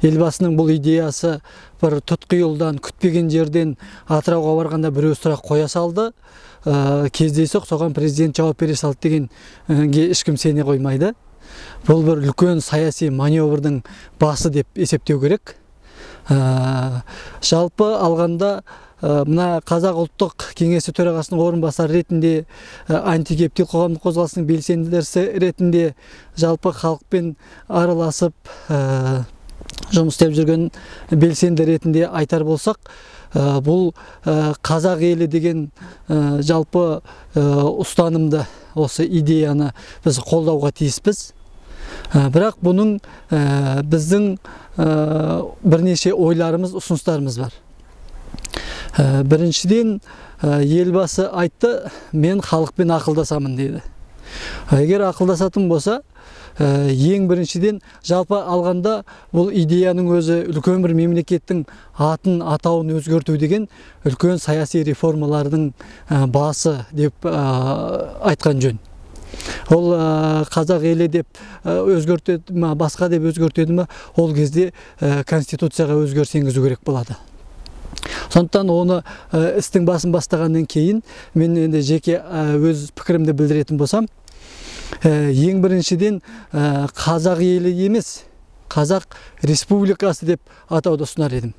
Елбасының бұл идеясы бір тұтқиылдан, күтпеген жерден Атырауға барғанда біреу сұрақ қоя салды, кездейсоқ соған президент жауап бере салды дегенге ешкім сене қоймайды. Бұл бір үлкен саяси маневрдің басы деп есептеу керек. Жалпы алғанда, мына Қазақ ұлттық кеңесі төрағасының орынбасары ретінде, антигептил қоғамдық қозғалысының белсендісі ретінде, жалпы халықпен араласып жұмыс істеп жүрген белсенді ретінде айтар болсақ, бұл қазақ елі деген жалпы ұстанымды, осы идеяны біз қолдауға тиіспіз. Бірақ бұның біздің бірнеше ойларымыз, ұсыныстарымыз бар. Біріншіден, Елбасы айтты, мен халықпен ақылдасамын деді. Егер ақылдасатын болса, ең біріншіден, жалпы алғанда бұл идеяның өзі үлкен бір мемлекеттің атын, атауын өзгерту деген үлкен саяси реформалардың басы деп айтқан жөн. Ол қазақ елі деп өзгертеді ма, басқа деп өзгертеді ма, ол кезде конституцияға өзгеріс енгізу керек болады. Сондықтан оны істің басын бастағаннан кейін мен енді жеке өз пікірімді білдіретін болсам, ең біріншіден, қазақ елі емес, Қазақ Республикасы деп атауды ұсынар едім.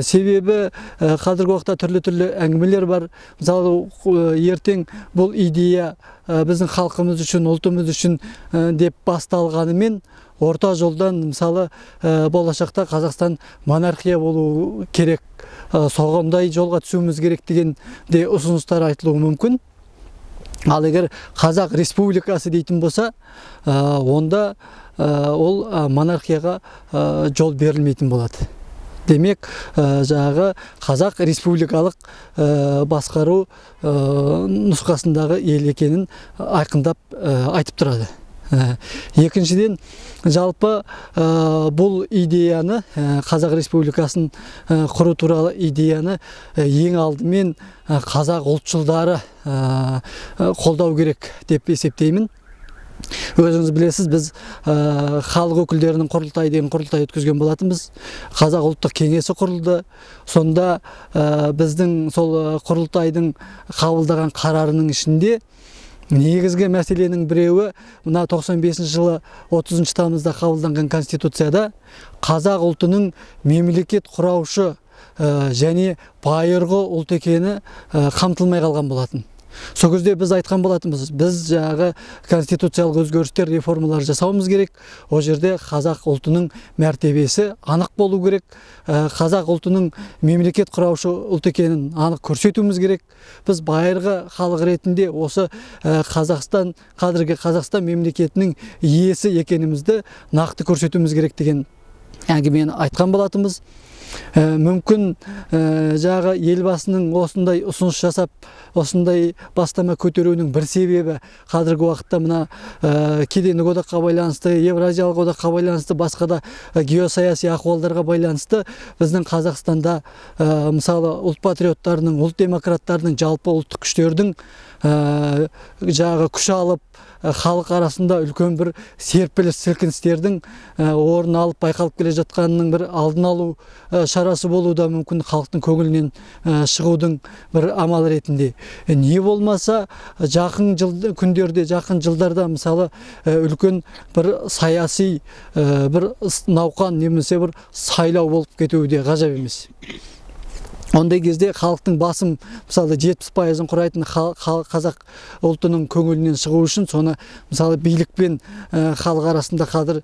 Себебі қазіргі уақытта түрлі-түрлі әңгімелер бар. Мысалы, ертең бұл идея біздің халқымыз үшін, ұлтымыз үшін деп басталғанымен, орта жолдан, мысалы, болашақта Қазақстан монархия болу керек, соғандай жолға түсуіміз керек деген де ұсыныстар айтылуы мүмкін. Ал егер Қазақ Республикасы дейтін болса, онда ол монархияға жол берілмейтін болады. Демек, жаңағы Қазақ республикалық басқару нұсқасындағы ел екенін айқындап айтып тұрады. Екіншіден, жалпы бұл идеяны, Қазақ Республикасын құру туралы идеяны ең алдымен қазақ ұлтшылдары қолдау керек деп есептеймін. Өзіңіз білесіз, біз халық өкілдерінің құрылтайы деген құрылтай өткізген болатынбыз. Қазақ ұлттық кеңесі құрылды. Сонда біздің сол құрылтайдың қабылдаған қарарының ішінде негізгі мәселенің біреуі мына 95 жылы 30 тамызда қабылданған конституцияда қазақ ұлтының мемлекет құраушы және байырғы ұлт екені қамтылмай қалған болатын. Сол кезде біз айтқан болатынбыз, біз жаңағы конституциялық өзгерістер, реформалар жасауымыз керек. Ол жерде қазақ ұлтының мәртебесі анық болу керек. Қазақ ұлтының мемлекет құраушы ұлт екенін анық көрсетуіміз керек. Біз байырғы халық ретінде осы Қазақстан, қазіргі Қазақстан мемлекетінің иесі екенімізді нақты көрсетуіміз керек деген әңгімені айтқан болатынбыз. Мүмкін жаңағы Елбасының осындай ұсыныс жасап, осындай бастама көтеруінің бір себебі қазіргі уақытта мына кедендік одаққа байланысты, Евразиялық одаққа байланысты, басқа да геосаяси ахуалдарға байланысты біздің Қазақстанда мысалы ұлт патриоттарының, ұлт демократтарының, жалпы ұлттық күштердің жаңағы күш алып, халық арасында үлкен бір серпіліс, сілкіністердің орын алып байқалып келе жатқанының бір алдын алу шарасы болуы да мүмкін, халықтың көңілінен шығудың бір амалы ретінде. Не болмаса жақын жыл, күндерде, жақын жылдарда мысалы үлкен бір саяси бір науқан немесе бір сайлау болып кетуі де ғажап емес. Ондай кезде халықтың басым, мысалы, 70%-ын құрайтын қазақ ұлтының көңілінен шығу үшін соны, мысалы, билікпен халық арасында қазір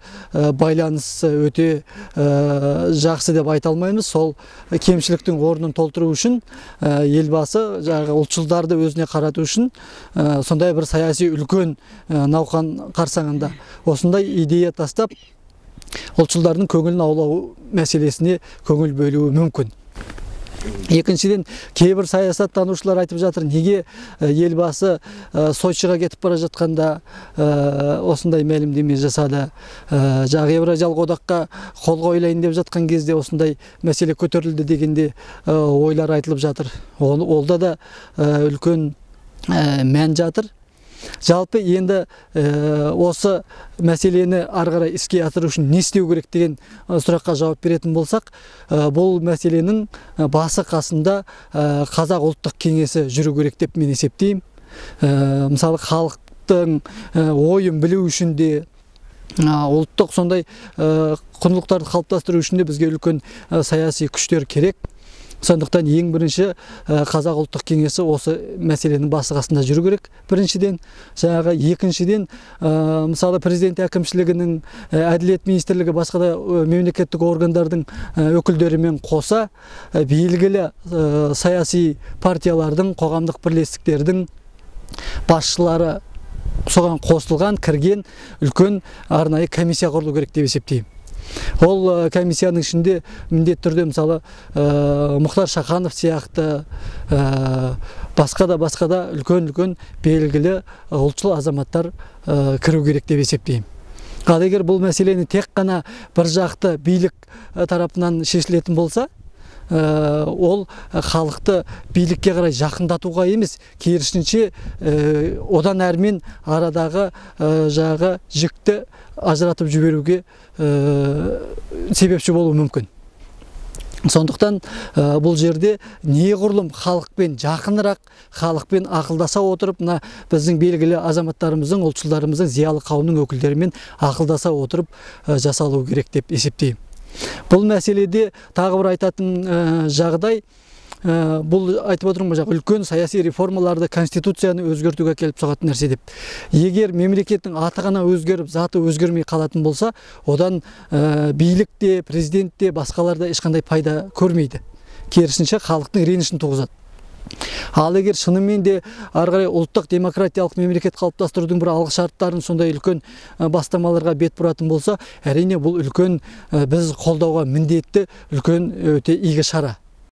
байланыс өте жақсы деп айта алмаймыз. Сол кемшіліктің орнын толтыру үшін Елбасы жаңағы ұлтшылдарды өзіне қарату үшін сондай бір саяси үлкен науқан қарсаңында осындай идея тастап, ұлтшылдардың көңілін аулау мәселесіне көңіл бөлуі мүмкін. Екіншіден, кейбір саясаттанушылар айтып жатыр, неге Елбасы Сочиға кетіп бара жатқанда осындай мәлімдеме жасады, жаңағы Евразиялық одаққа қол қойылайын деп жатқан кезде осындай мәселе көтерілді дегенде ойлар айтылып жатыр. Олда да үлкен мән жатыр. Жалпы енді осы мәселені ары қарай іске асыру үшін не істеу керек деген сұраққа жауап беретін болсақ, бұл мәселенің басы қасында Қазақ ұлттық кеңесі жүру керек деп мен есептеймін. Мысалы, халықтың ойын білу үшін де, ұлттық сондай құндылықтарды қалыптастыру үшін де бізге үлкен саяси күштер керек. Сондықтан ең бірінші Қазақ ұлттық кеңесі осы мәселенің басы қасында жүру керек. Біріншіден, жаңағы екіншіден, мысалы, президент әкімшілігінің, әділет министрлігі, басқа да мемлекеттік органдардың өкілдерімен қоса белгілі саяси партиялардың, қоғамдық бірлестіктердің басшылары соған қосылған, кірген үлкен арнайы комиссия құрылу керек деп есептеймін. Ол комиссияның ішінде міндетті түрде, мысалы, Мұхтар Шаханов сияқты, басқа да үлкен-үлкен белгілі ұлтшыл азаматтар кіру керек деп есептеймін. Ал егер бұл мәселені тек қана бір жақты билік тарапынан шешілетін болса, ол халықты билікке қарай жақындатуға емес, керісінше одан әрмен арадағы жағы жікті ажыратып жіберуге себепші болуы мүмкін. Сондықтан бұл жерде неғұрлым халықпен жақынырақ, халықпен ақылдаса отырып, мына біздің белгілі азаматтарымыздың, ұлтшылдарымыздың, зиялы қауымның өкілдерімен ақылдаса отырып жасалу керек деп есептеймін. Бұл мәселеде тағы бір айтатын жағдай, бұл айтып отырмын ғой, үлкен саяси реформаларды, конституцияны өзгертуге келіп соғатын нәрсе деп. Егер мемлекеттің аты ғана өзгеріп, заты өзгермей қалатын болса, одан билік те, президент те, басқалар да ешқандай пайда көрмейді. Керісінше халықтың ренішін туғызады. Ал егер шынымен де ары қарай ұлттық демократиялық мемлекет қалыптастырудың бір алғы шарттарын, сондай үлкен бастамаларға бет бұратын болса, әрине бұл үлкен, біз қолдауға міндетті үлкен өте игі шара.